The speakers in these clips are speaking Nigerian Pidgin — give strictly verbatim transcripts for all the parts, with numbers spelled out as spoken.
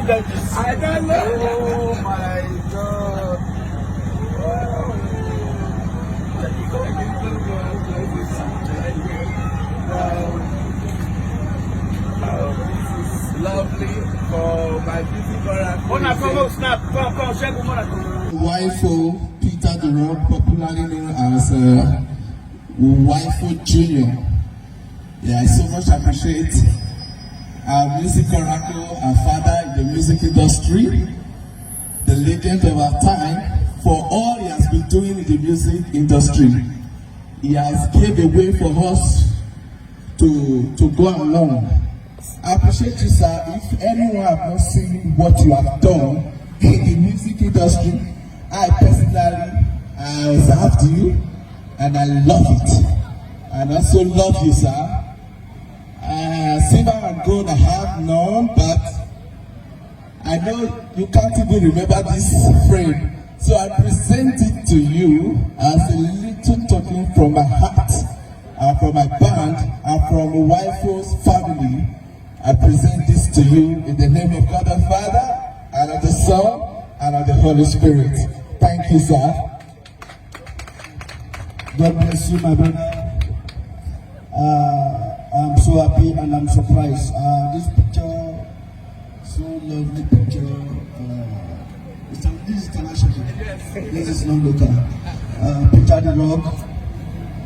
I don't know. Oh my God. Wow. Wow. Wow. This is lovely for my music oracle. Mona, come on, snap. Come, come, check Mona. Wifo Peter the Rock, popularly known as uh, Wifo Junior. Yeah, I so much appreciate our music oracle, our father in the music industry, the legend of our time, for all he has been doing in the music industry. He has paved a way for us to, to go along. I appreciate you, sir. If anyone have not seen what you have done in the music industry, I personally, I observed you and I love it. And I so love you, sir. Uh, silver and gold I have none, but I know you can't even remember this frame. So I present it to you as a little token from my heart, and from my band, and from Wifo's family. I present this to you in the name of God the Father, and of the Son, and of the Holy Spirit. Thank you, sir. God bless you, my brother. Uh, I'm so happy and I'm surprised. Uh, this picture, so lovely picture. Uh, it's an, this is international. This is not local. Uh, Peter the Rock.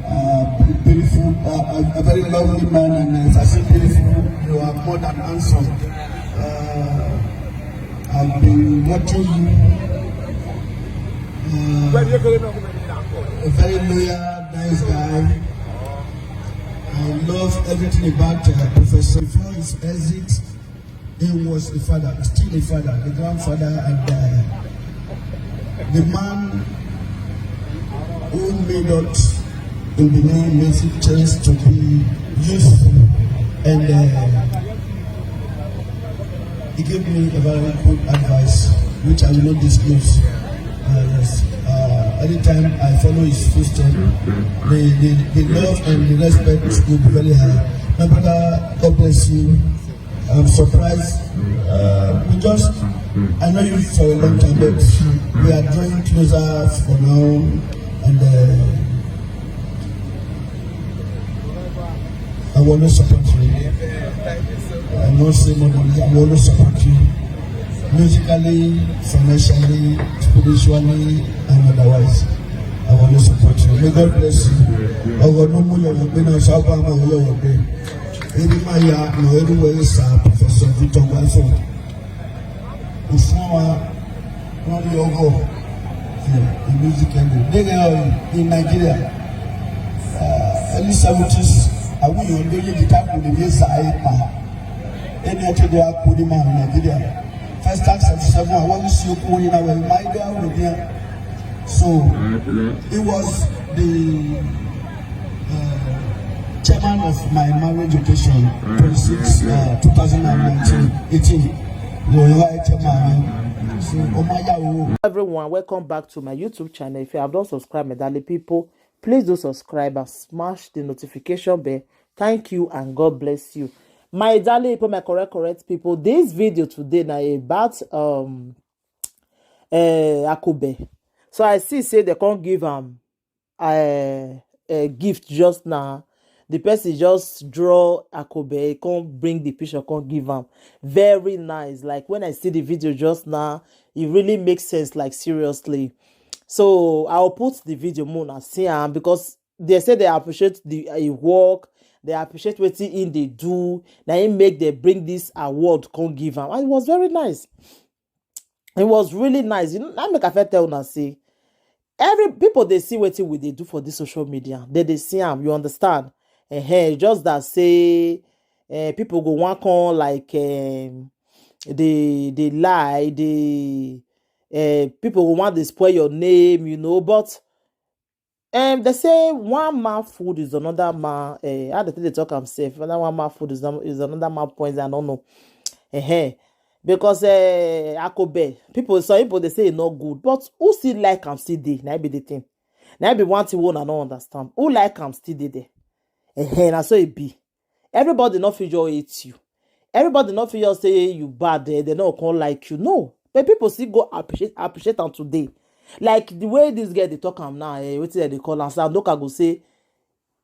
Uh, be- beautiful, uh, a, a very lovely man, and uh, as I say beautiful, you are more than handsome. Uh, I've been watching you. Uh, a very loyal, nice guy. I love everything about uh, Professor. Before his exit, he was the father, still the father, the grandfather, and uh, the man who made us in the name music chance to be useful. And uh, he gave me a very good advice, which I will not disclose. Uh, yes. Uh, anytime I follow his footsteps, the, the, the love and the respect will be very high. My brother, God bless you. I'm surprised. Uh, we just, I know you for a long time, but we are drawing closer for now. And uh, I will always support you. I won't say more than that. I will always support you. Musically, financially, spiritually, and otherwise. I will always support you. May God bless you. Ọgọ no mu yọwọ gbé náà sábà máa yọwọ gbé. Ebi máa ya nà ẹrú wẹ̀rẹ̀ sá Professor Victor Wáfọ̀. Òfin wa wọ́n rí ọgọ́ ìlú Zikẹ́ndì. Nígbà yẹn in Nigeria, uh, early seventies, àwọn èèyàn ló yé di káàkiri lè yé sàáyé pa. Ẹni ẹ ti di akóni máa Nigeria. First time seventy seven, àwọn ní sí okú oyin náà wẹ̀ máa ń dé àwọn ènìyàn. So he was the uh, chairman of my marriage occasion, twenty-six, uh, two thousand nineteen, eighteen. Wọ́n wá chairman. So, ọmọ yàwó. Everyone, welcome back to my YouTube channel. If you have not subscribed, my darling people, please do subscribe and smash the notification bell. Thank you and God bless you. My darling people, my correct, correct people, this video today now about um uh, Akobe. So I see say they can't give am a, a gift just now. The person just draw Akobe, come bring the picture, come give am. Very nice. Like when I see the video just now, it really makes sense. Like seriously. So I'll put the video more and see am because they say they appreciate the uh, work. They appreciate what he they do. Now he make they bring this award, come give am. And it was very nice. It was really nice. You know, I make a fair tell una say every people they see what we they do for this social media. They they see am. You understand? Eh, just that say uh, people go one con like um, they they lie. They uh, people go want to spoil your name. You know, but um, they say one man food is another man. Uh, how they think they talk himself? Another one man food is, not, is another man poison. I don't know. Uh-huh. Because uh, Akobe, people, some people they say it's not good, but who still like am still dey? Na be the thing. Na be one thing one I don't understand. Who like am still dey there? Uh-huh, na so it be. Everybody not fit just hate you. Everybody no fit just say you bad, eh, they no come like you. No, but people still go appreciate appreciate am today. Like the way this girl dey talk am now, eh, wetin dem dey call am? Sandoka go say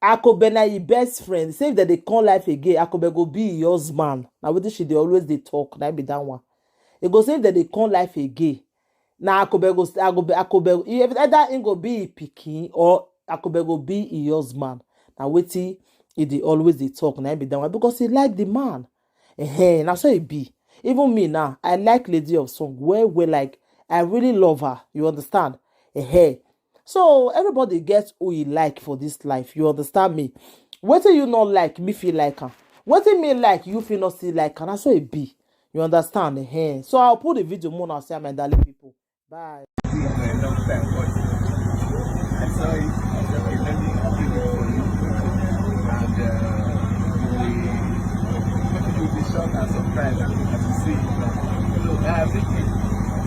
Akobe na him best friend. Say if dem dey come life again, Akobe go be him husband. Na wetin she dey always dey talk. Na be that one. E go say if dem dey come life again, na Akobe go Akobe Akobe. If either him go be him pikin or Akobe go be him husband. Na wetin he dey always dey talk. Na be that one because he like the man. Eh, na so e be. Even me now, I like Lady of Song well well. Like I really love her. You understand? Eh, so everybody gets who he like for this life. You understand me? Wetin you not like, me feel like her. Wetin me like, you feel not see like her. Na so it be. You understand? Eh, so I'll put the video more now. Say my darling people. Bye. I saw it. I said, "Okay, let me bring it for you." And uh, you will be shocked and surprised as you see it. So, uh, Vicky,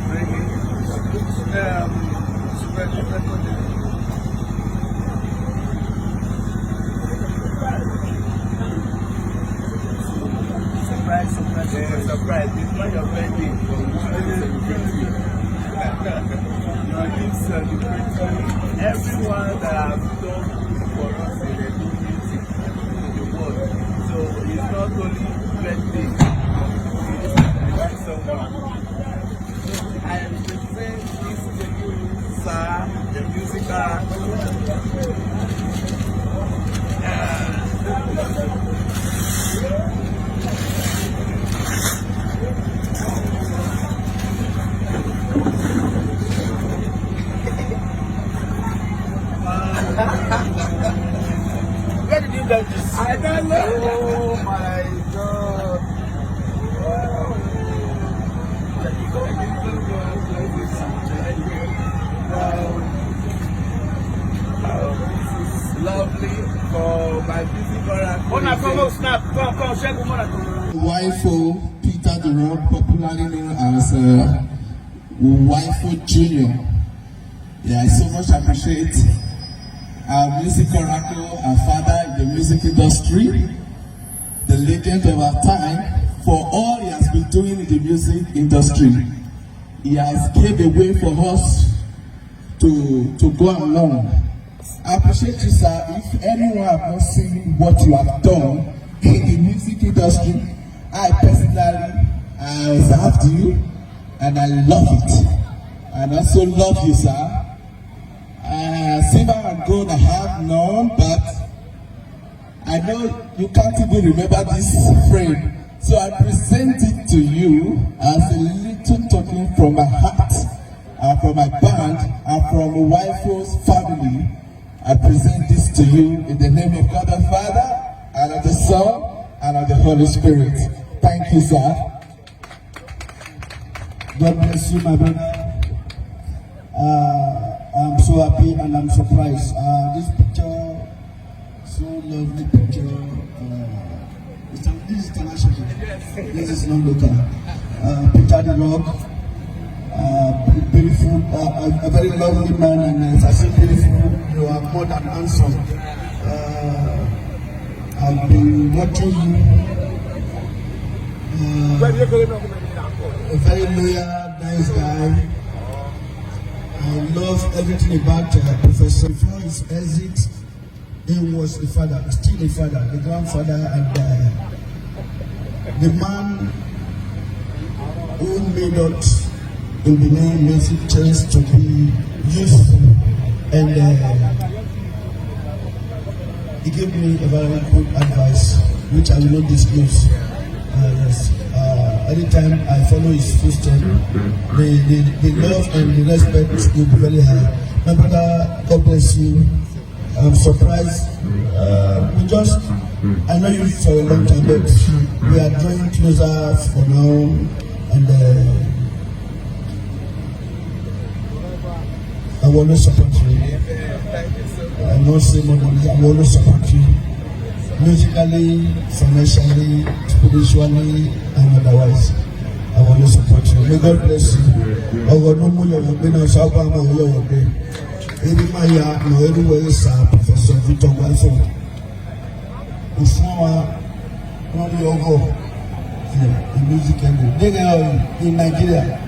bring it. Um, super, super, super. Surprise, surprise, surprise, surprise. It's not your birthday. We should celebrate you. You need celebrate you. Everyone that has done good for us in the music in the world. So it's not only birthday. We need to celebrate someone. I represent this sir, the musical. Where did you get this? I don't know. Oh my God. Lovely for my beauty corner. Una come on, snap, come, come, check one. Wifo Peter the Rock, popularly known as uh, Wifo Junior. Yeah, I so much appreciate our music oracle, our father in the music industry, the legend of our time, for all he has been doing in the music industry. He has gave a way for us to to go along. I appreciate you, sir. If anyone have not seen what you have done in the music industry, I personally I observed you and I love it. And also love you, sir. Uh, silver and gold I have none, but I know you can't even remember this frame. So I present it to you as a little token from my heart, and from my band, and from Wifo's family. I present this to you in the name of God the Father, and of the Son, and of the Holy Spirit. Thank you, sir. God bless you, my brother. Uh, I'm so happy and I'm surprised. Uh, this picture, so lovely picture. Uh, it's a, this is international. This is not local. Uh, Peter the Rock, uh, beautiful, uh, a, a very lovely man, and uh, as I say beautiful, you are more than handsome. Uh, I've been watching you. Uh, a very loyal, nice guy. I love everything about uh, Professor. Before his exit, he was the father, still the father, the grandfather, and uh, the man who made us in the name music chance to be useful and uh, he gave me a very good advice, which I will not disclose. Uh, yes. Uh, anytime I follow his footsteps, the, the, the love and the respect will be very high. My brother, God bless you. I'm surprised. Uh, we just, I know you for a long time, but we are drawing closer for now. And uh, I will always support you. I will not say more than I will always support you. Musically, financially, spiritually, and otherwise. I will always support you. May God bless you. Ọ̀rọ̀ ló mú yọ̀wọ̀ gbé náà sábà máa ń yọ̀wọ̀ gbé. Ebi máa ya ọ̀rọ̀ ẹrú wẹ̀rẹ̀ sá Professor Victor Wáìfọ̀. Òfin wa wọ́n rí ọgọ́. in music and they are in Nigeria.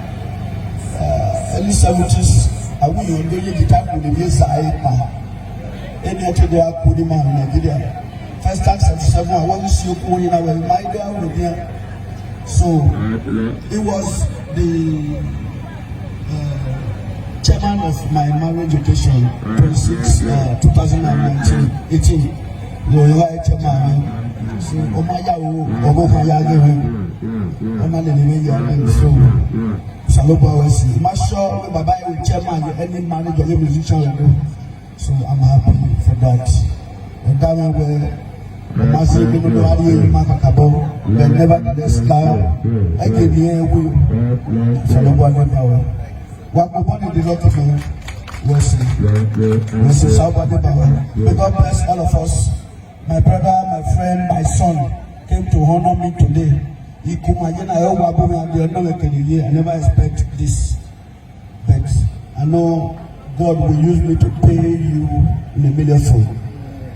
Uh, early seventies, I will only get the time to be Zaipa. Any other go up to the man in Nigeria. First time seventy-seven, I want to see you in our my day with there. So it was the uh, chairman of my marriage occasion, twenty-six, uh, two thousand nineteen, eighteen. Lọ́yọ̀ ẹ̀ chairman mi. So ọmọ ayáwó ọmọ kan yá gẹ̀rẹ́. Ọmọ lè ní méjì àgbẹ̀ so. Salobo Awesi. Má sọ pé bàbá yìí chairman yìí, any manager, any musician yìí. So I'm happy for that. Ẹ̀dá mi wẹ̀. Masi kunu do ari ma kakabo. But nevertheless now, eke ni ewu. Salobo Awesi. Wa ko boni di lọkọ mi. Wesi. Wesi Salobo Awesi. May God bless all of us. My brother, my friend, my son came to honor me today. Ikuma yena yo wa bo mi adi ọdún mẹ́kẹ̀lẹ̀ yìí. I never expect this. But I know God will use me to pay you in a million fold.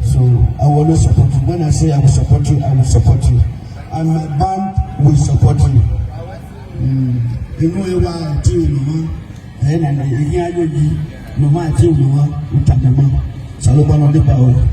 So I will always support you. When I say I will support you, I will support you. And my band will support you. Mm. Inú ẹ wá àti ìmọ̀mọ́, ẹ̀ nà ní ìyá yóò di mọ̀mọ́ àti ìmọ̀mọ́ ìtàgé mọ́. Salobo Awesi.